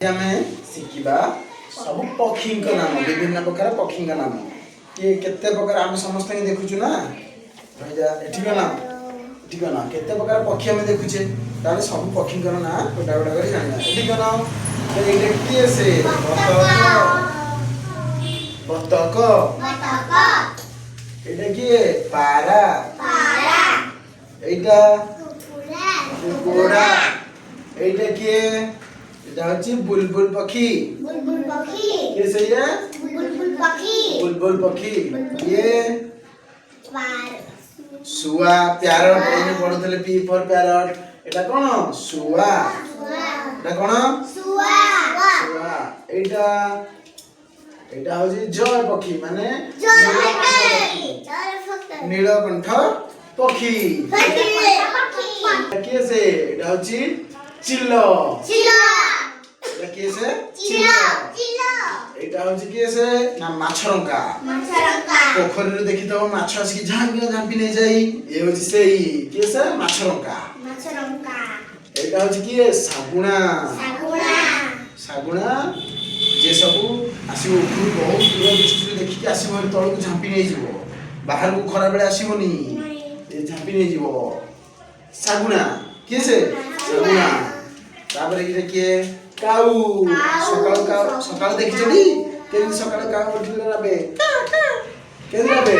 ଆମେ ଶିଖିବା ସବୁ ପକ୍ଷୀଙ୍କ ନାମ, ବିଭିନ୍ନ ପ୍ରକାର ପକ୍ଷୀଙ୍କ ନାମ। କିଏ କେତେ ପ୍ରକାର ଆମେ ସମସ୍ତଙ୍କୁ ଦେଖୁଛୁ ନା? ରହିଯା, ଏଠି କଣ, ଏଠି କଣ, କେତେ ପ୍ରକାର ପକ୍ଷୀ ଆମେ ଦେଖୁଛେ। ତାହେଲେ ସବୁ ପକ୍ଷୀଙ୍କର ନାଁ ଗୋଟା ଗୋଟା କରି ଜାଣିବା। ଏଠି କଣ, ଏଇଟା କିଏ ସେ? ବତକ। ବତକ। ଏଇଟା କିଏ? ପାରା। ଏଇଟା କୁକୁଡ଼ା। ଏଇଟା କିଏ? ଏଇଟା ହଉଛି ବୁଲବୁଲ ପକ୍ଷୀ। ବୁଲବୁଲ ପକ୍ଷୀ। କିଏ ସେଇଆ? ବୁଲବୁଲ ପକ୍ଷୀ। ବୁଲବୁଲ ପକ୍ଷୀ। ଇଏ ଶୁଆ, ପ୍ୟାରଟ। ଏଇନେ ପଢୁଥିଲେ ପି ଫର ପ୍ୟାରଟ। ଏଇଟା କଣ? ଶୁଆ। ଏଇଟା କଣ? ଶୁଆ। ଶୁଆ। ଏଇଟା ଏଇଟା ହଉଛି ଜୟ ପକ୍ଷୀ, ମାନେ ନୀଳକଣ୍ଠ ପକ୍ଷୀ। ଏଇଟା କିଏ ସେ? ଏଇଟା ହଉଛି ଚିଲ। ଏଇଟା କିଏ ସେ? ଚିଲ। ଏଇଟା ହଉଛି କିଏ ସେ ନା ମାଛରଙ୍କା। ପୋଖରୀରୁ ଦେଖିଥିବ ମାଛ ଆସିକି ଝାମ୍ପି ଝାମ୍ପି ନେଇଯାଇ। ଇଏ ହଉଛି ସେଇ କିଏ ସେ? ମାଛରଙ୍କା। ଏଇଟା ହଉଛି କିଏ? ଶାଗୁଣା। ଶାଗୁଣା ଯେ ସବୁ ଆସିବ ଉପରୁ, ବହୁତ ଦୂର ଦୃଷ୍ଟିରୁ ଦେଖିକି ଆସିବ, ତଳକୁ ଝାମ୍ପି ନେଇଯିବ। ବାହାରକୁ ଖରାବେଳେ ଆସିବନି, ଏ ଝାମ୍ପି ନେଇଯିବ। ଶାଗୁଣା। କିଏ ସେ? ଶାଗୁଣା। ତାପରେ ଏଇଟା କିଏ? କାଉ। ସକାଳୁ କାଉ, ସକାଳୁ ଦେଖିଛନ୍ତି କେମିତି? ସକାଳୁ କାଉ ଉଠିଲେ ରାବେ, କେମିତି ରାବେ?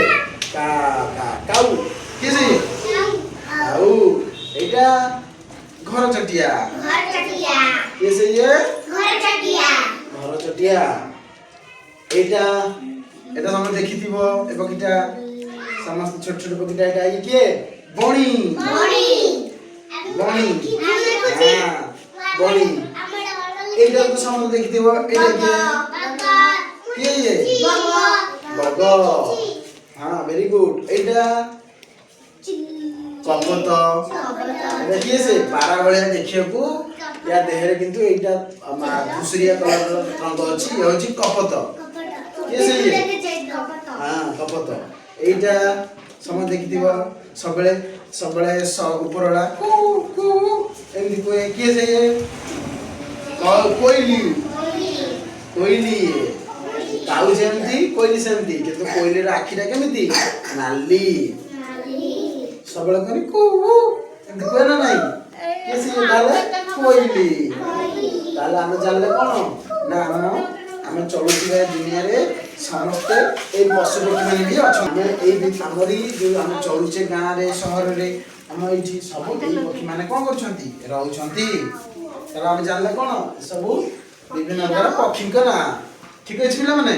କା କା। କାଉ। କିଏ ସେ? କାଉ। ଏଇଟା ଘର ଚଟିଆ। କିଏ ସେ ଇଏ? ଘର ଚଟିଆ। ଏଇଟା ଏଇଟା ସମସ୍ତେ ଦେଖିଥିବ ଏ ପକ୍ଷୀଟା, ସମସ୍ତେ ଛୋଟ ଛୋଟ ପକ୍ଷୀଟା। ଏଇଟା ଇଏ କିଏ? ବଣି। ବଣି, ହଁ, ବଣି। ଏଇଟା ତ ସମସ୍ତେ ଦେଖିଥିବ। ଏଇଟା କିଏ? କିଏ ଇଏ? ବଗ। ହଁ, ଭେରି ଗୁଡ। ଏଇଟା କପତ। ଏଇଟା କିଏ ସେ? ପାରା ଭଳିଆ ଦେଖିବାକୁ ୟା ଦେହରେ, କିନ୍ତୁ ଏଇଟା ଧୂସରିଆ କଲରର ରଙ୍ଗ ଅଛି। ଇଏ ହଉଛି କପତ। କିଏ ସେ ଇଏ? ହଁ, କପତ। ଏଇଟା ସମସ୍ତେ ଦେଖିଥିବ, ସବୁବେଳେ ସବୁବେଳେ ଉପରବେଳା କୁ କୁ ଏମିତି କୁହେ। କିଏ ସେ ଇଏ? କୋଇଲି। କୋଇଲି। କାଉ ଯେମିତି, କୋଇଲି ସେମିତି, କିନ୍ତୁ କୋଇଲିର ଆଖିଟା କେମିତି? ନାଲି। ସବୁବେଳେ କରି କୁ ଏମିତି କୁହେ ନା ନାଇଁ? କିଏ ସେ ତାହେଲେ? କୋଇଲି। ତାହେଲେ ଆମେ ଜାଣିଲେ କଣ ନା ଆମେ ଚଳୁଥିବା ଏ ଦୁନିଆରେ ସମସ୍ତେ ଏଇ ପଶୁ ପକ୍ଷୀ ମାନେ ବି ଅଛନ୍ତି। ଆମେ ଏଇ ଆମରି ଯୋଉ ଆମେ ଚଳୁଛେ ଗାଁରେ, ସହରରେ, ଆମ ଏଇଠି ସବୁ ଏଇ ପକ୍ଷୀ ମାନେ କଣ କରୁଛନ୍ତି? ରହୁଛନ୍ତି। ତାହେଲେ ଆମେ ଜାଣିଲେ କଣ? ସବୁ ବିଭିନ୍ନ ପ୍ରକାର ପକ୍ଷୀଙ୍କ ନାଁ। ଠିକ ଅଛି ପିଲାମାନେ?